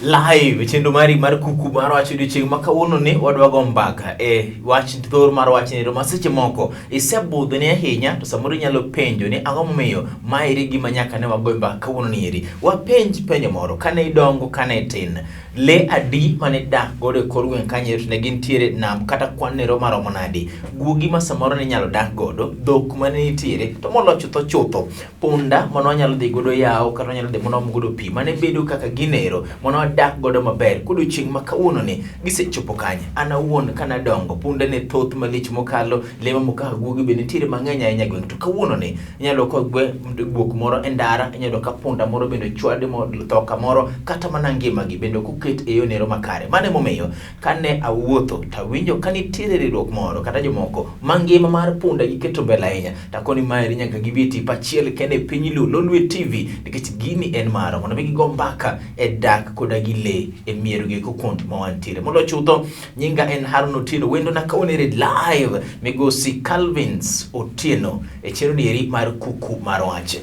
Live chenro mari mar kuku mar wach odiochieng' ma kawuono ni wadwa go mbaka e wach thor mar wach ni ma seche moko isebudhni ahinya to samoro inyalo penjo ni ang'o momiyo maeri gima nyaka ne wago mbaka kawuono ni eri. Wapenj penjo moro kane idongo kane itin lee adi mane dak godo e kor gweng' kanyo to ne gintiere nam kata kwan nero maromo nadi, guogi ma samoro ne inyalo dak godo, dhok mane nitiere to moloyo chutho chutho punda mane wanyalo dhi godo yawo kata wanyalo dhi mondo waom godo pi mane bedo kaka ginero mane wadak godo maber. Kodiochieng' ma kawuono ni gisechopo kanye? An awuon kane adongo punde ne thoth malich mokalo, lee mamoko kaka guogi be nitiere mang'eny ahinya e gweng'. To kawuono ni inyalo yudo ka guok moro e ndara, inyalo yudo ka punda moro bende ochwadi motho kamoro, kata mana ngimagi bende ok oket e yono makare. Mano emomiyo kane awuotho tawinjo ka nitiere riwruok moro kata jomoko ma ngima mar punda giketo mbele ahinya, takoni maeri nyaka gibi e tipo achiel kende e piny Luo, Lolwe TV, nikech gini en marwa mondo mi gigo mbaka e dak koda gi lee e mier gi eko kuond ma wantiere. Moloyo chutho, nyinga en Haron Otieno, wendona kawuono ere live migosi Calvins Otieno e chenro nieri mar kuku mar wach.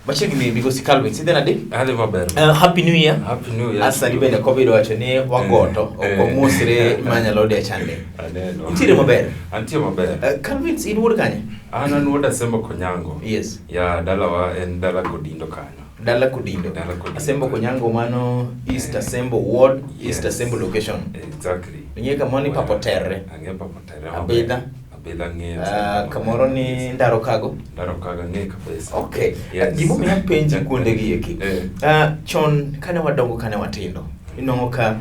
Machiegni migosi Calvins, idhi nade? Adhi maber. Happy New Year. Happy New Year. Asani bende Covid owacho ni wagoto, ok wamosre manyalo de chande. Aneno. Intiere maber? Antie maber. Calvins, in wuod kanye? An wuod Asembo Konyango. Yes. Ya dalawa en dala Kodindo kanyo. Dala Kodindo. Dala Kodindo. Asembo Konyango mano East Asembo Ward, East Yes. Asembo location. Exactly. Ing'e kamoro ni Papoterre. Ang'e Papoterre. maber. Abidha. Abidha ang'eyo. Kamoro ni Ndaro Kago. Ndaro Kago ang'eyo kabisa. Okay. Yes. Gimomiyo apenji kuonde gi eki. Eh. Chon kane wadongo kane watindo, inwang'o ka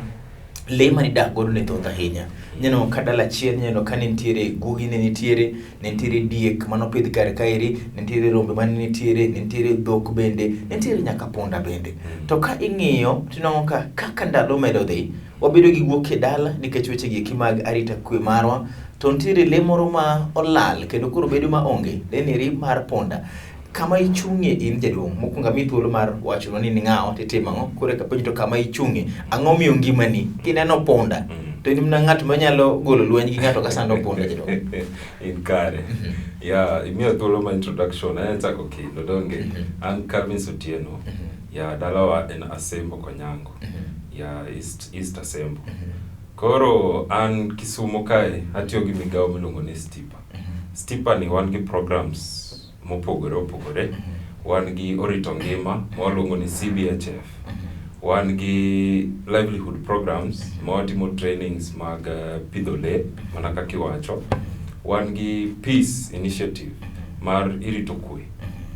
lee mane idak godo ne thoth ahinya. Ineno ka dala achiel ineno ka ne nitiere guogi ne nitiere, ne nitiere diek mane opidh kar kaeri, ne nitiere rombe mane nitiere, ne nitiere dhok bende, ne nitiere nyaka punda bende. To ka ing'iyo tinwang'o ka kaka ndalo medo dhi, wabedo gi guok e dala nikech weche gi eki mag arita kwe marwa, to nitiere lee moro ma olal kendo koro bedo ma onge, lee ni mar punda. Kama ichung'ie in jaduong', mokwongo amiyi thuolo mar wachonwa ni in ng'awa titimo ang'o, koro eka apenji to kama ichung'ie, ang'o miyo ngimani kineno punda to in mana ng'at manyalo golo lweny gi ng'ato ka sando punda jaduong'. In kare. Ya, imiyo thuolo ma introduction, anya chako kendo donge. An Calvins Otieno. Ya, dalawa en Asembo Konyango. Ya, East Asembo. Koro an Kisumo kae atiyo gi migawo miluongo ni Stipa. Stipa ni wan gi programs mopogore opogore. Wan gi orito ngima ma waluongo ni CBHF. Wan gi livelihood programs ma watimo trainings mag pidho lee mana kaka iwacho. Wan gi peace initiative mar irito kwe,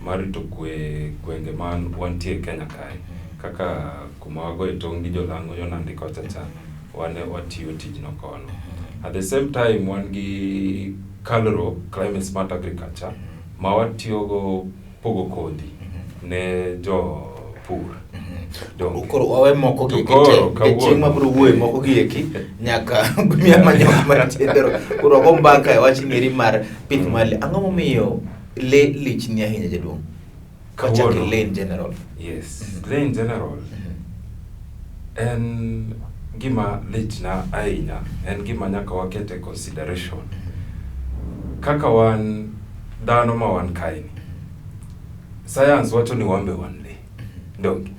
mar rito kwe gwenge man wantie Kenya kae. Kaka kuma wagoye tong' gi jolang'o yo Nandi kocha cha, wan watiyo tijno kono. At the same time wan gi Kalro Climate Smart Agriculture ma watiyogo pogo kodhi ne jopur. Donge? Koro wawe moko gi eki Koro, te, nikech kawuono. chieng' mabiro wuoye moko gi eki nyaka miya manyo mar chenro. Koro wago mbaka e wach ng'eri mar pith mar lee. Ang'o momiyo lee lich ni ahinya jaduong'? Kawachako Kawuono. lee in general. Yes, lee in general en gima lichna ahinya, en gima nyaka waket e consideration. Kaka wan dhano ma wan kae ni, science wacho ni wan be wan lee, donge?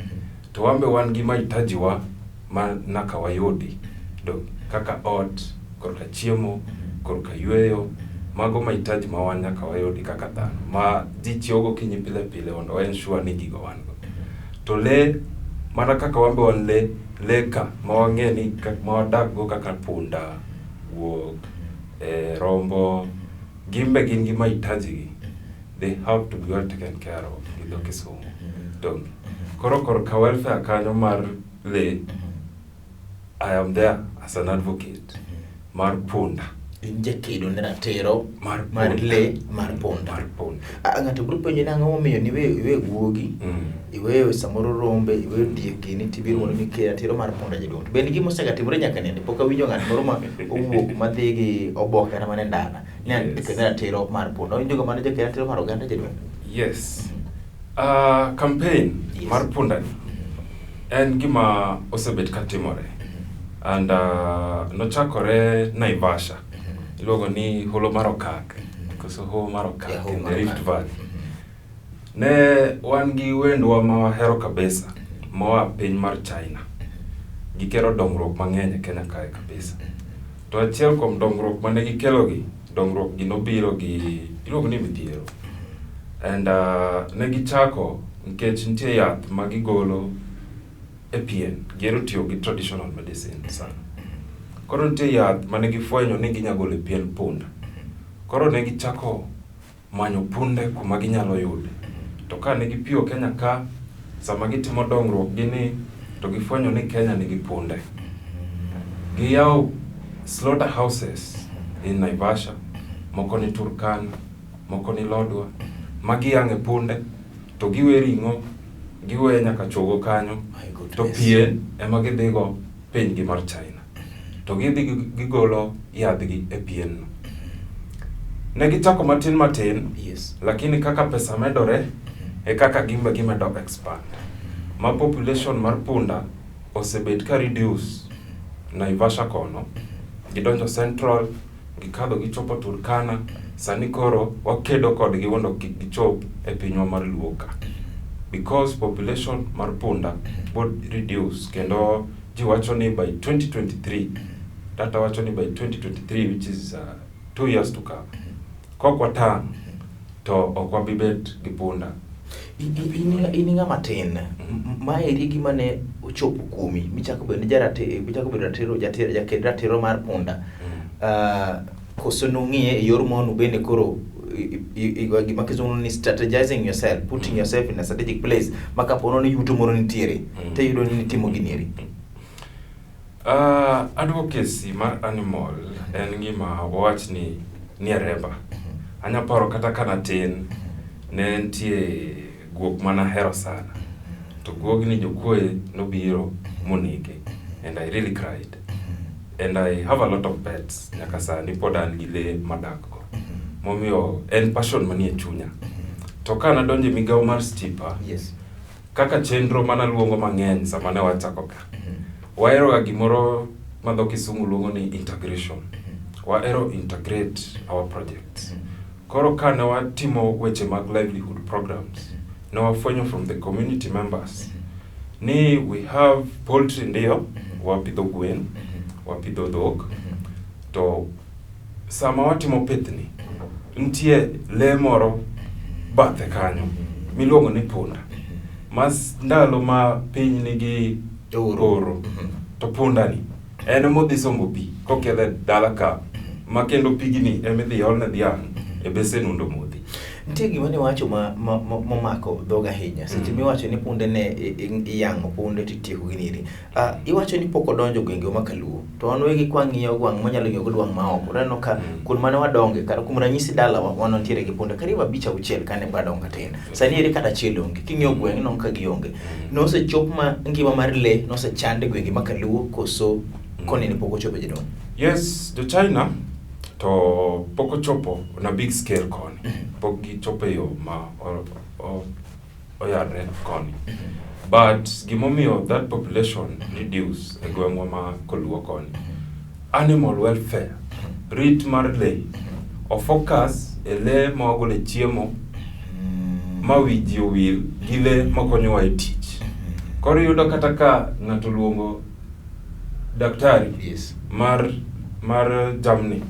To wan be wan gi mahitaji wa ma nyaka wayudi, donge? Kaka ot, korka chiemo, korka yueyo, mago mahitaji ma wan nyaka wayudi kaka dhano, ma ji chiewo gokinyi pile pile mondo wa ensure ni gigo wan go. To lee, mana kaka wan be wan lee, lee ka ma wang'e ni ma wadak go kaka punda, guok, rombo, gin be gin gi mahitaji gi. They have to be well taken care of gi dho kisungu. Donge? Koro korka welfare kanyo mar lee, I am there as an advocate mar punda. In jakedo ne ratiro Mar mar punda. lee mar punda. Mar punda. Ng'ato biro penjo ni ang'o momiyo niweyo iwe guogi, iweyo samoro rombe, iweyo diek gini tibiro mondo nikel ratiro mar punda jaduong'. To bende gima osegatimore nyaka nene, pok awinjo ng'at moro ma owuok madhi gi oboke kata mana e ndara ni an Yes. kedo ne ratiro mar punda. Awinjo ga mana jaked ratiro mar oganda jaduong'. Yes. Campaign mar punda ni en gima osebet ka timore. And nochakore Naivasha. Iluongo ni holo mar Okak. Koso hoho mar Okak Yeah, hoho in mar the Rift Okak. Valley. Ne wan gi wendwa ma wahero kabisa moa piny mar China. Gikelo dongruok mang'eny e Kenya kae kabisa. To achiel kuom dongruok mane gikelo gi, dongruok gi nobiro gi iluongo ni midhiero. And ne gichako nikech nitie yath ma gigolo e pien, gihero tiyo gi traditional medicine sana. Koro nitie yath mane gifwenyo ni ginya golo e pien punda. Koro ne gichako manyo punde kuma ginyalo yude. To ka ne gipiyo Kenya ka, sama gitimo dongruok gi ni, to gifwenyo ni Kenya nigi punde. Giyawo slaughter houses in Naivasha, moko ni Turkana, moko ni Lodwar, ma giyang'e punde, to giwe ring'o, giwe nyaka chogo kanyo, My goodness. to pien ema gidhigo pinygi mar China. To gidhi gigolo yadhgi e pien no. Ne gichako matin matin, lakini kaka pesa medore, e kaka gimbe gimedo expand. Ma population mar punda osebet ka reduce Naivasha kono, gidonjo Central, gikadho gichopo Turkana, sani koro wakedo kodgi mondo kik gichop e pinywa mar Luo ka. Because population mar punda bod reduce kendo ji wacho ni by 2023, data wacho ni by 2023 which is 2 years to come, kok watang' to ok wabi bet gi punda. In ng'ama tin, maeri gima ne ochopo kuomi michako bedo michako bedo ratiro jatero jaked ratiro mar punda. Koso nung'iye e yor monu bende koro gima kizungu ni strategizing yourself, putting yourself in a strategic place ma kapo ni yuto moro nitiere tiyudo ni nitimo ginieri. Advocacy mar animal en gima wawach ni nie remba. Anya paro kata ka natin, ne nitie guok manahero sana. To guogni jokuoye nobiro monege. And I really cried. And I have a lot of pets. Nyaka sani pod an gi lee madak go. Momiyo en passion manie chunya. To ka nadonjo e migawo mar Stipa, kaka chenro manaluongo mang'eny sama ne wachako ka. Wahero ga gimoro ma dho kisungu luongo ni integration. Wahero integrate our projects. Koro ka ne watimo weche mag livelihood programs, ne wafwenyo from the community members ni we have poultry ndio, wapidho gwen, wapidho dhok, to sama watimo pithni, nitie lee moro bathe kanyo miluongo ni punda. Ma ndalo ma piny nigi Oro. oro, to punda ni en emodhi sombo pi kokele dala ka ma kendo pigni emidhi olne dhiang' e besen mondo omodhi. Nitie gima niwacho ma momako dhoga ahinya seche miwacho ni punde ne iyang'o punde titieko ginieri. Iwacho ni pok odonjo gwenge ma kaluo to wan wegi kwang'iyo gwang' mwanyalo ng'iyo godo wang' maoko waneno ka kuond mane wadonge kata kuom ranyisi dalawa wan wantiere gi punde karibu abich auchiel kane wadongo katin sani eri kata achiel onge king'iyo gweng' ineno ka gionge nosechop ma ngima mar lee nosechand e gwenge ma kaluo koso koni ne pok ochopo jaduong'? Yes, jo China to pok ochopo on a big scale koni. Pok gichopo e yo ma oyarre koni. But gimomiyo that population reduce e gweng'wa ma koluo koni. Animal welfare, rit mar lee, o focus e lee ma wagolo e chiemo ma wi ji owil gi lee makonyowa e tich. Koro iyudo kata ka ng'ato oluongo daktari mar jamni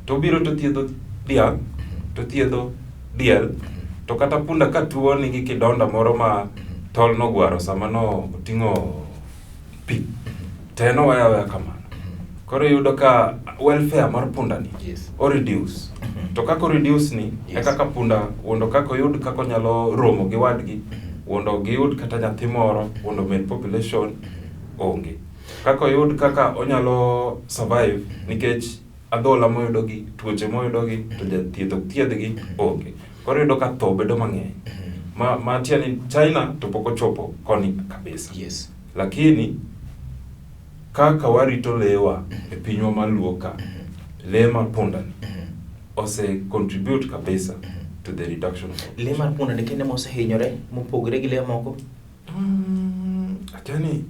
to obiro to thiedho dhiang' to thiedho diel to kata punda ka tuo nigi kidonda moro ma tol nogwaro sama no oting'o pi to en oweyo aweya kamano. Koro iyudo ka welfare mar punda ni o reduce. To kaka o reduce ni e kaka punda mondo kaka oyud kaka onyalo romo gi wadgi mondo giyud kata nyathi moro mondo omed population onge. Kaka oyud kaka onyalo survive nikech adhola moyudogi, tuoche moyudogi to jathieth ok thiedhgi onge. Koro iyudo ka tho bedo mang'eny. Ma tiende ni China to pok ochopo koni kabisa. Lakini kaka warito lewa e pinywa mar Luo ka, lee mar punda ni ose contribute kabisa to the reduction of Lee mar punda ni kende mosehinyore mopogore gi lee moko? Akia ni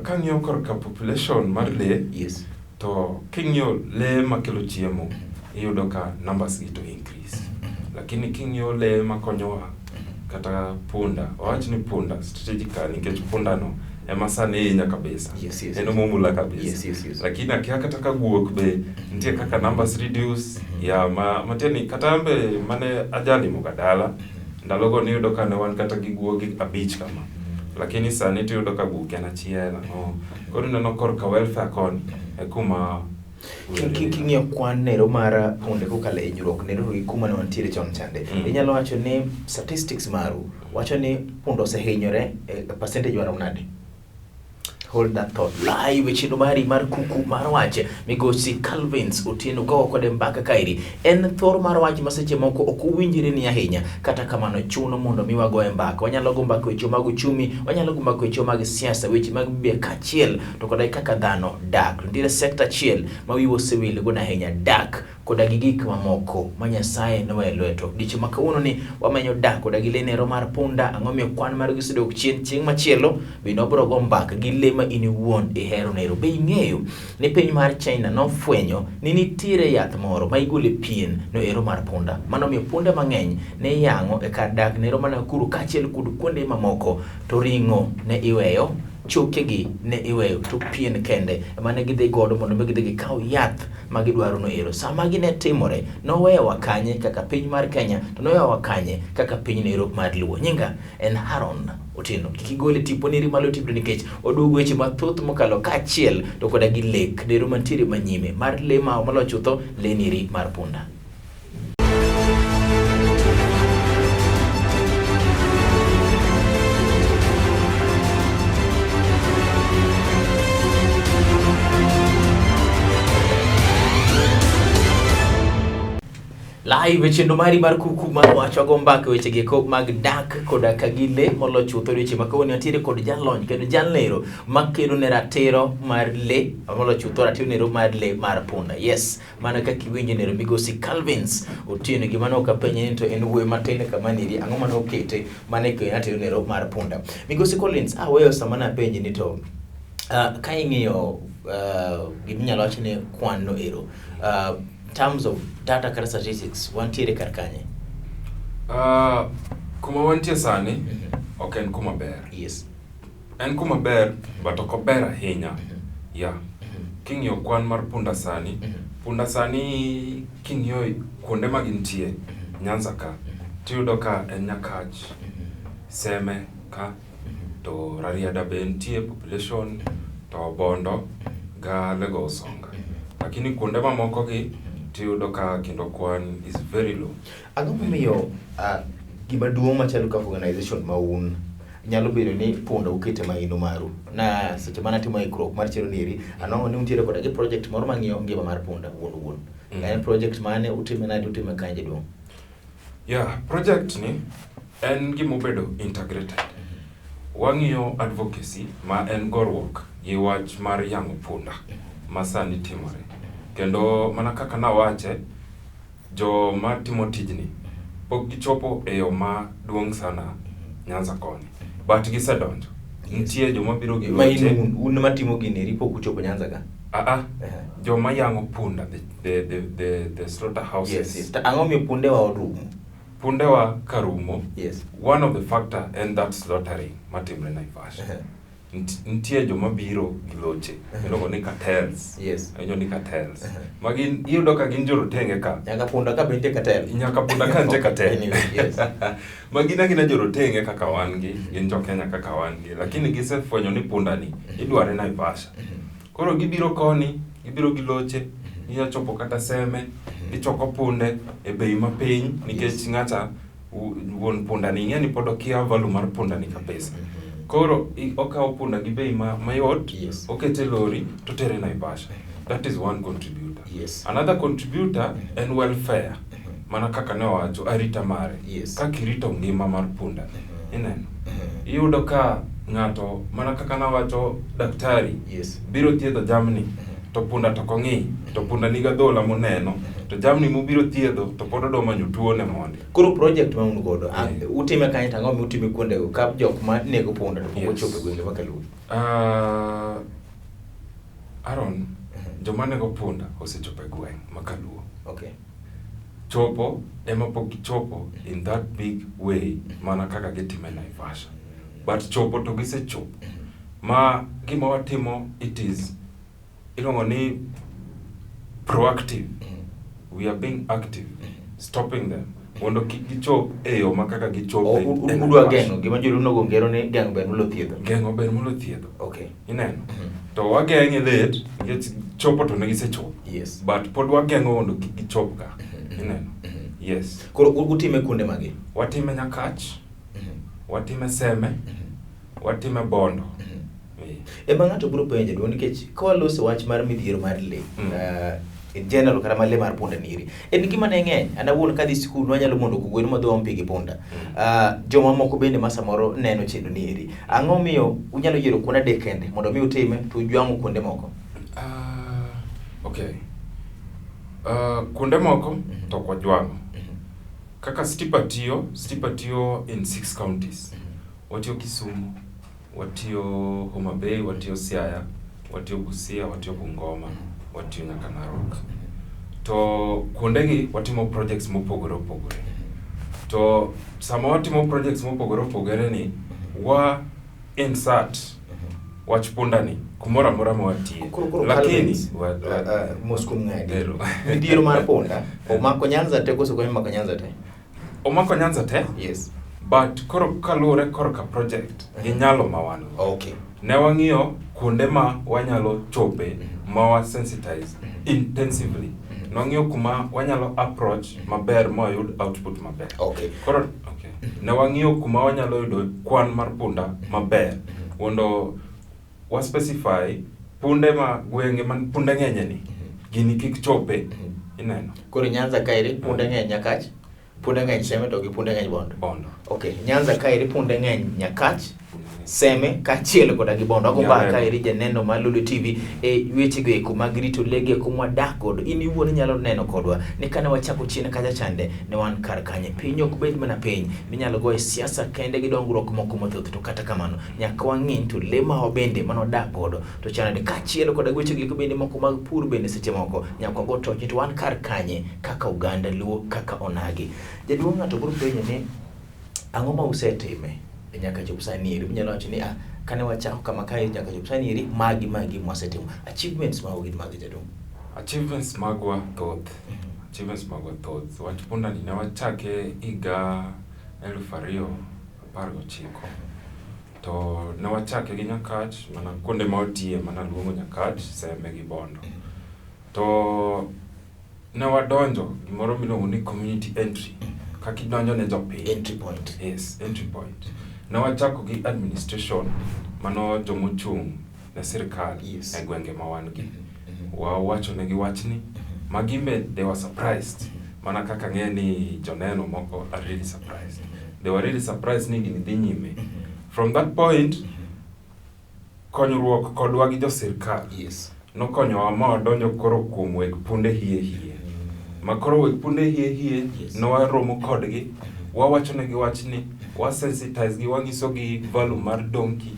kang'iyo korka population mar lee to king'iyo lee makelo chiemo iyudo ka numbers gi to increase. Lakini king'iyo lee makonyowa kata punda, wawach ni punda strategically nikech punda no ema sani hinya kabisa. Yes, En yes. omomula kabisa. Yes. Lakini akia kata ka guok be nitie kaka numbers reduce ya ma matieni kata an be mane ajalimo ga dala ndalogo niyudo ka ne wan kata gi guogi abich kama. Lakini sani tiyudo ka guok en achiel ang'o. Koro ineno korka welfare koni e kuma King'iyo kwan nero mar punde kokalo e hinyruok nero gi kuma ne wantiere chon chande, inyalo wacho ni statistics maru wacho ni punda osehinyore e percentage marom nade? Hold that thought. Live e chenro mari mar kuku mar wach migosi Calvins Otieno gogo kode mbaka kaeri. En thor mar wach ma seche moko ok owinjre ni ahinya, kata kamano chuno mondo mi wagoye mbaka. Wanyalo go mbaka weche mag uchumi, wanyalo go mbaka weche mag siasa, weche mag bia kaachiel to koda kaka dhano dak. Nitiere sekta achiel ma wiwa osewil godo ahinya, dak koda gi gik mamoko ma Nyasaye noweyo lweto. Odiechieng' ma kawuono ni wamenyo dak koda gi lee nero mar punda, ang'o miyo kwan margi osedok chien? Chieng' machielo bende wabiro go mbaka gi lee ma in iwuon ihero nero. Be ing'eyo ni piny mar China nofwenyo ni nitiere yath moro ma igolo e pien no ero mar punda? Mano miyo punde mang'eny ne iyang'o e kar dak nero mana Nakuru kaachiel kod kuonde mamoko, to ring'o ne iweyo, chokegi ne iweyo, to pien kende ema ne gidhi godo mondo mi gidhi gikaw yath ma gidwaro no ero. Sama gine timore, noweyowa kanye kaka piny mar Kenya, to noweyowa kanye kaka piny nero mar Luo. Nyinga en Haron Otieno. Kik igol tipo neri malo tipo nikech oduogo weche mathoth mokalo kaachiel to koda gi lek nero mantiere manyime mar le ma moloyo chutho le neri mar punda. Live e chenro mari mar kuku mar wach wago mbaka weche gieko mag dak koda ka gi le molo chutho weche ma kawuono wantiere kod jalony kendo jalnero makedo ne ratiro mar le molo chutho ratiro nero mar le mar punda. Yes, mana kaka iwinjo nero migosi Calvins Otieno gima ne ok apenje ni to en wuoyi matin kama niri ang'o mane okete mane kedo ratiro nero mar punda. Migosi Collins aweyo sama napenji ni to ka ing'iyo giminyalo wach ni kwan no ero terms of data kata statistics wantiere kar kanye? Kuma wantie sani ok en kuma ber. Yes. En kuma ber but ok ober ahinya. Yeah. King'iyo kwan mar punda sani, punda sani king'iyo kuonde ma gintie, Nyanza ka, tiyudo ka en Nyakach, Seme ka, to Rarieda be nitie population, to Bondo ga Lego Usonga. Lakini kuonde mamoko gi tiyudo ka kendo kwan is very low. Ang'o momiyo gima duong' machalo kaka organization ma un nyalo bedo ni punda ukete maino maru na seche mana timo ikruok mar chenro nieri anwang'o ni untiere koda gi project moro mang'iyo ngima mar punda wuon wuon. En project mane utime nade utime kanye jaduong'? Yeah, project ni en gimobedo integrated. Wang'iyo advocacy ma en goruok gi wach mar yang'o punda ma sani timore. Kendo mana kaka nawache, joma timo tijni pok gichopo e yo maduong' sana Nyanza koni. But gisedonjo. Nitie joma biro gi Ma loche. in un matimo gini eri pok uchopo Nyanza ka? Joma yang'o punda, the slaughterhouses. Yes, yes. To ang'o miyo pundewa orumo? Pundewa karumo. Yes. One of the factor en that slaughtering matimre Naivasha. Nitie joma biro gi loche. Iluongo ni cartels. Yes. Iluongo ni cartels. Ma gin, iyudo ka gin jorotenge ka. Nyaka punda ka be nitie cartel. Nyaka punda ka nitie cartel. Anyway, yes. Ma gin agina jorotenge kaka wan gi, gin jo Kenya kaka wan gi. Lakini gisefwenyo ni punda ni idware Naivasha. Koro gibiro koni, gibiro gi loche, ginya chopo kata Seme, gichoko punde e bei mapiny nikech ng'acha wuon punda ni ing'e ni pod okia value mar punda ni kabisa. Koro okawo punda gi bei mayot, Yes. okete lori to tere Naivasha. That is one contributor. Yes. Another contributor en welfare. Mana kaka ne owacho, arita mare. Yes. Kaka irito ngima mar punda. Ineno? Iyudo ka ng'ato, mana kaka nawacho daktari, Yes. biro thiedho jamni, to punda to ok ong'i, to punda nigi adhola moneno, to jamni mobiro thiedho to pod odwa manyo tuone mondi. Koro project ma un godo, utime kanye to ang'o miutime kuondego ka jok ma nego punda to pok ochopo e gwenge ma Kaluo? Aaron, joma nego punda osechopo e gweng' ma Kaluo. Okay. Chopo ema pok gichopo in that big way mana kaka gitime Naivasha. But chopo to gisechopo. Ma gima watimo, it is iluongo ni proactive. We are being active, stopping them mondo kik gichop e yo ma kaka gichopo e Udwa geng'o gima joluo nogo ngero ni geng'o ber molo thiedho. Geng'o ber molo thiedho. Ineno? To wageng'e late nikech chopo to ne gisechopo. But pod wageng'o mondo kik gichop ka. Ineno? Yes. Koro utime kuonde mage? Watime Nyakach, watime Seme, watime Bondo. Ema ng'ato biro penjo duong' nikech ka waloso wach mar midhiero mar lee, in general kata mar lee mar punda nieri, en gima ne ng'eny. An awuon kadhi sikul wanyalo mondo kogwen madhi waom pi gi punda. Joma moko bende ma samoro neno chenro nieri. Ang'o miyo unyalo yiero kuonde adek kende mondo mi utime to ujwang'o kuonde moko? Okay. Kuonde moko to ok wajwang'o. Kaka Stipa tiyo, Stipa tiyo in 6 counties. Watiyo Kisumu, watiyo Homa Bay, watiyo Siaya, watiyo Busia, watiyo Bungoma, watiyo nyaka Narok. To kuondegi watimo projects mopogore opogore. To sama watimo projects mopogore opogore ni, wa insert wach punda ni kumoro amora ma watiye. Koro Lakini mos kuom ng'adi. Midhiero mar punda omako Nyanza te koso ok omako Nyanza te? Omako Nyanza te? Yes. But koro kaluwore korka project gi nyalo ma wan go. Ne wang'iyo kuonde ma wanyalo chope ma wa sensitize intensively. Ne wang'iyo kuma wanyalo approach maber ma wayud output maber. Koro, okay. Ne wang'iyo kuma wanyalo yudo kwan mar punda maber mondo wa specify punde ma gwenge man punde ng'enye ni gini kik chope. Ineno. Koro Nyanza kaeri punde ng'eny Nyakach, punde ng'eny Seme to gi punde ng'eny Bondo. Bondo. Okay, Nyanza kaeri punde ng'eny Nyakach, Seme kaachiel koda gi Bondo. Ago mbaka kaeri janeno mar Lolwe TV e wechego eko mag rito lege eko mwadak godo. In iwuon inyalo neno kodwa ni kane wachako chien kacha chande ne wan kar kanye. Piny ok bed mana piny minyalo goye siasa kende gi dongruok moko mathoth, to kata kamano nyaka wang'i to le mawa bende mane wadak godo to chanade kaachiel koda wechego eko bende moko mag pur bende seche moko nyaka wago toch to wan kar kanye kaka oganda Luo kaka onagi. Jaduong' ng'ato biro penjo ni ang'o ma usetime nyaka chop sani eri? Unyalo wacho ni kane wachako kama kae nyaka chop sani eri magi mwasetimo. Achievements mago gin mage jaduong'? Achievements magwa thoth. Achievements magwa thoth. Wach punda ni ne wachake higa 2019. To ne wachake gi Nyakach, mana kuonde ma watiye mana luongo Nyakach, Seme gi Bondo. To ne wadonjo gimoro miluongo ni community entry. Kaka idonjo ne jopiny. Entry point. Yes, entry point. Ne wachako gi administration, mano jomochung' ne sirkal e gwenge ma wan gi. Wawacho negi wachni, ma gimbe they were surprised. Mana kaka ng'e ni joneno moko are really surprised. They were really surprised ni gini dhi nyime. From that point, konyruok kodwa gi jo sirkal nokonyowa ma wadonjo koro kuom weg punde hie hie. Ma koro weg punde hie hie, nowaromo kodgi, wawacho negi wachni, wa sensitize gi, wanyiso gi value mar donkey,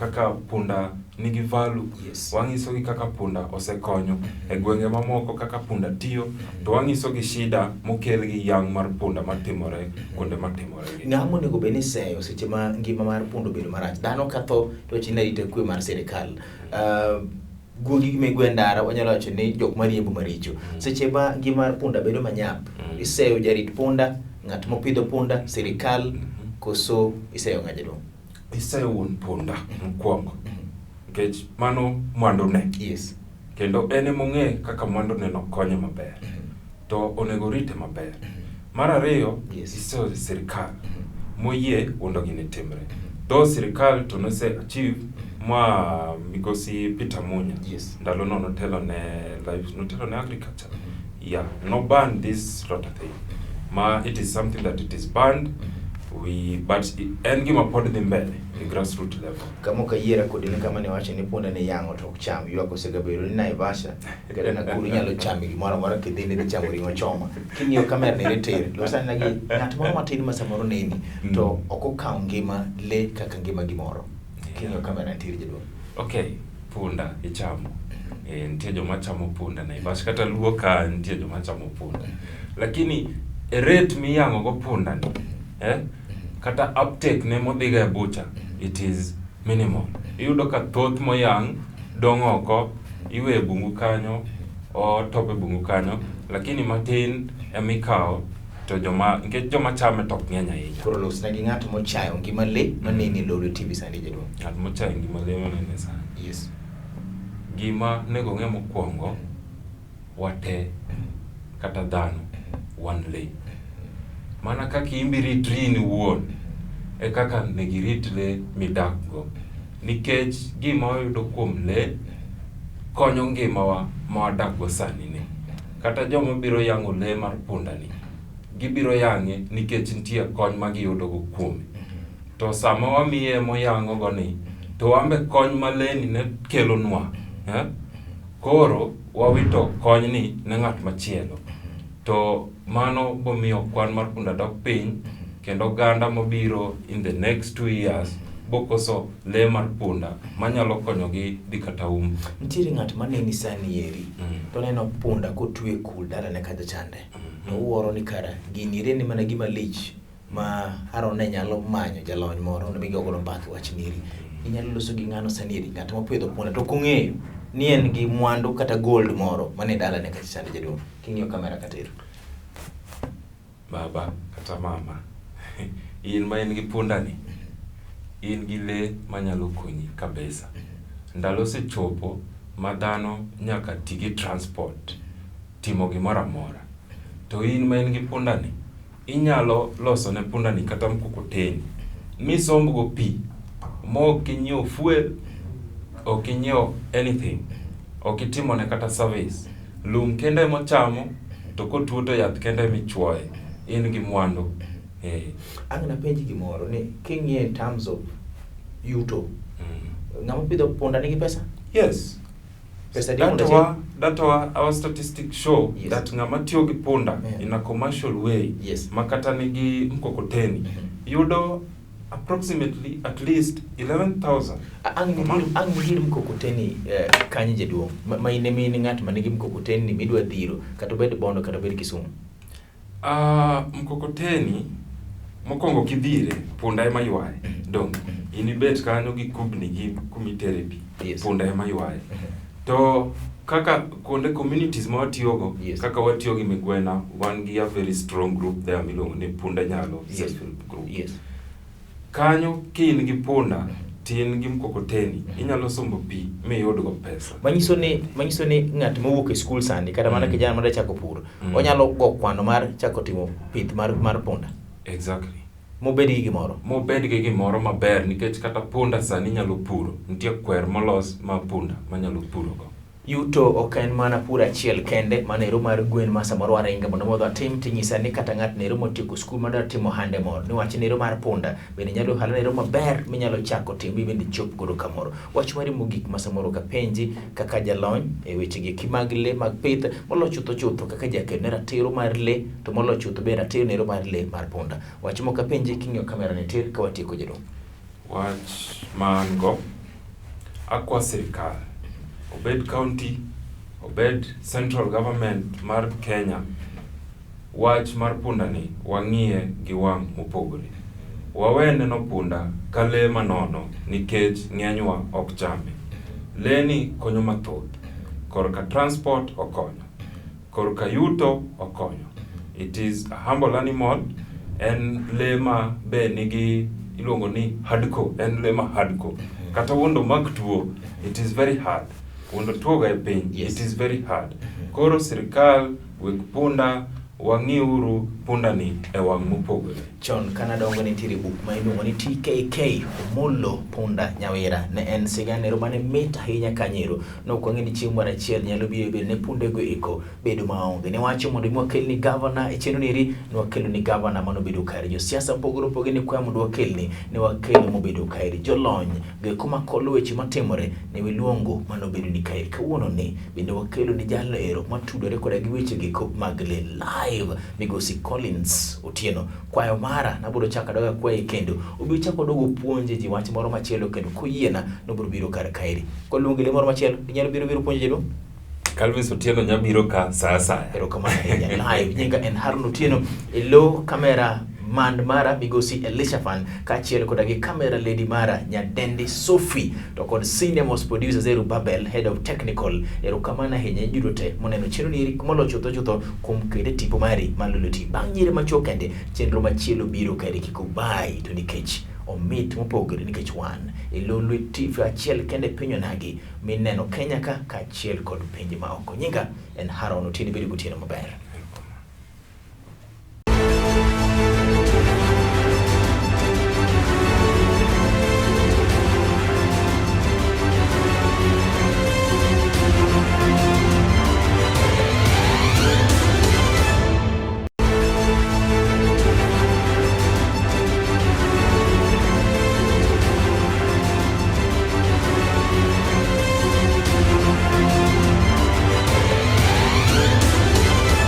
kaka punda nigi value, wanyiso gi kaka punda osekonyo e gwenge mamoko kaka punda tiyo, to wanyiso gi shida mokel gi yang' mar punda matimore kuonde matimore gi. Ng'ama onego bed ni seyo seche ma ngima mar punda obedo marach? Dhano katho to wacho ni arita kwe mar sirikal. Guogi migwe ndara wanyalo wacho ni jok mariembo maricho. Seche ma ngima mar punda bedo manyap, iseyo jarit punda, ng'at mopidho punda, sirikal, koso iseyo ng'a jaduong'? Iseyo wuon punda mokwongo. Nikech mano mwandune. Kendo en ema ong'e kaka mwandune no konye maber. To onego orite maber. Mar ariyo, iseyo sirikal moyie mondo gini timre. Though sirikal to nose achieve ma migosi Peter Munya. Ndalo no notelo ne life, notelo ne agriculture. Yeah, no ban this slaughter thing. Ma it is something that it is banned. We, but en gima pod dhi mbele e grassroots level. Kama ok ayiera kodi ni kama ne wacho ni punda ne yang'o to ok cham, ywak osegabedo ni Naivasha kata Nakuru inyalo chamo gimoro amora kidhi ni idhi chamo ring'o choma. King'iyo kamera ni tir, los anena gi ng'at moro matin ma samoro neni to ok okawo ngima le kaka ngima gimoro. King'iyo kamera nitiere jaduong'. Okay, punda ichamo. Nitie joma chamo punda Naivasha, kata Luo ka nitie joma chamo punda. Lakini e rate miyang'o go punda ni, kata uptake ne modhiga e bucha, it is minimal. Iyudo ka thoth moyang' dong' oko, iweyo e bungu kanyo, otop e bungu kanyo, lakini matin ema ikawo to joma nikech joma chame to ok ng'eny ahinya. Koro losna gi ng'at mochayo ngima le maneni e Lolwe TV sani jaduong'. Ng'at mochayo ngima le manene sani. Yes. Gima onego ong'e mokwongo, wate kata dhano wan le. Mana kaka in be iritri in iwuon, e kaka onego irit le midak go. Nikech gima wayudo kuom le konyo ngimawa ma wadak go sani ni. Kata joma biro yang'o le mar punda ni, gibiro yang'e nikech nitie kony ma giyudo go kuome. To sama wamiye moyang'o go ni, to wan be kony ma le ni ne kelonwa, koro wawito konyni ne ng'at machielo. To mano bomiyo kwan mar punda dok piny, kendo oganda mabiro in the next 2 years bokoso le mar punda manyalo konyogi dhi kata um. Nitiere ng'at maneni sani eri to oneno punda kotwe e kul dalane kacha chande. To owuoro ni kara gini eri en mana gima lich ma Aaron ne nyalo manyo jalony moro mondo mi gigo godo mbaka e wach ni eri. Inyalo loso gi ng'ano sani eri ng'at mopidho punda to ok ong'eyo ni en gi mwandu kata gold moro mane dalane kacha chande jaduong'. King'iyo kamera kata ero. Baba kata mama, in ma in gi punda ni, in gi le manyalo konyi kabisa. Ndalo osechopo ma dhano nyaka ti gi transport timo gimoro amora. To in ma in gi punda ni, inyalo loso ne punda ni kata mkokoteni misomb go pi ma ok inyiewo fuel, ok inyiewo anything, ok itimone kata service. Lum kende emochamo to kotuo to yath kende emichuoye. In gi mwandu. Ang' napenji gimoro ni king'iyo in terms of yuto, ng'ama opidho punda nigi pesa? Yes. Pesa adi punda achiel? Data wa, our statistics show that ng'ama tiyo gi punda in a commercial way ma kata nigi mkokoteni yudo approximately at least 11,000. Ang' nidhir mkokoteni kanye jaduong'? Ma in ema in ng'at ma nigi mkokoteni midwa dhiro kata obed Bondo kata obed Kisumu. Mkokoteni mokwongo kidhire punda ema ywaye dong in ibet kanyo gi kubni gi kumitere pi punda ema ywaye. To kaka kuonde communities ma watiyogo kaka watiyo gi Migwena, wan gi a very strong group there miluongo ni Punda Nyalo Self Help Group. Kanyo ki in gi punda to in gi mkokoteni inyalo sombo pi miyud go pesa. Manyiso ni ng'at mowuok e skul sani kata mana kijana madwa chako pur onyalo go kwano mar chako timo pith mar punda mobed gi gimoro. Mobed gi gimoro maber nikech kata punda sani nyalo puro. Nitie kwer molos ma punda manyalo puro go. Yuto ok en mana pur achiel kende manero mar gwen ma samoro waringe mondo mondo watim tinyisa ni kata ng'at nero motieko skul madwa timo ohande moro niwach nero mar punda bende nyalo ohala nero maber minyalo chako timo bende chop godo kamoro. Wach mari mogik ma samoro kapenji kaka jalony e weche gi eki mag le mag pith moloyo chutho chutho kaka jaked ne ratiro mar le to moloyo chutho be ratiro nero mar le mar punda. Wach mok apenji king'iyo kamera ni tir ka watieko jaduong'. Wach ma an go, akwa sirikal, obed county, obed central government mar Kenya, wach mar punda ni wang'iye gi wang' mopogore. Wawe neno punda ka lee manono nikech ng'enywa ok chame. Lee ni konyo mathoth. Korka transport okonyo. Korka yuto okonyo. It is a humble animal. En lee ma be nigi iluongo ni hardcore. En lee ma hardcore. Kata mondo omak tuo, it is very hard. Mondo tuo ga e piny, it is very hard. Koro sirikal weg punda, wang'iuru punda ni e wang' mopogore. Chon kanadongo nitiere buk ma iluongo ni TKK Omolo Punda Nyawira. Ne en sigana mane mit ahinya kanyero. Nok wang'e ni chieng' moro achiel nyalo biro bedo ne pundego eko bedo maonge. Ne wacho mondo mi wakelni gavana e chenro neri, ne wakelo ni gavana manobedo kare. Josiasa mopogore opogore ne kwayo mondo wakelni, ne wakelo mobedo kaeri. Jolony goeko makolo weche matimore ne wiluongo manobedo ni kaeri. Kawuono ni bende wakelo ni jalno ero matudore koda gi weche geko mag le live migosi Collins Otieno. Kwayo mara nabiro chako adoga kwaye kendo obiro chako odogo puonje ji wach moro machielo kendo koyiena nobiro biro kar kaeri. Koluongi le moro machielo inyalo biro biro puonjo jaduong'? Calvis Otieno nya biro ka sa asaya. Erokamano ahinya. Live nyinga en Harun Otieno e lo kamera. Man mara migosi Elishafan kaachiel koda gi camera lady mara Nyadendi Sophie to kod senior most producer Zeru Babel head of technical. Erokamano ahinya in duto te moneno chenro ni eri molo chutho chutho kuom kete tipo mari mar Lolwe TV. Bang' nyire machuok kende chenro machielo biro kaeri kik ubayi to nikech omit mopogore nikech wan e Lolwe TV achiel kende e piny onagi mineno Kenya ka kaachiel kod pinje maoko. Nyinga en Haron Otieno, bedo gotieno maber.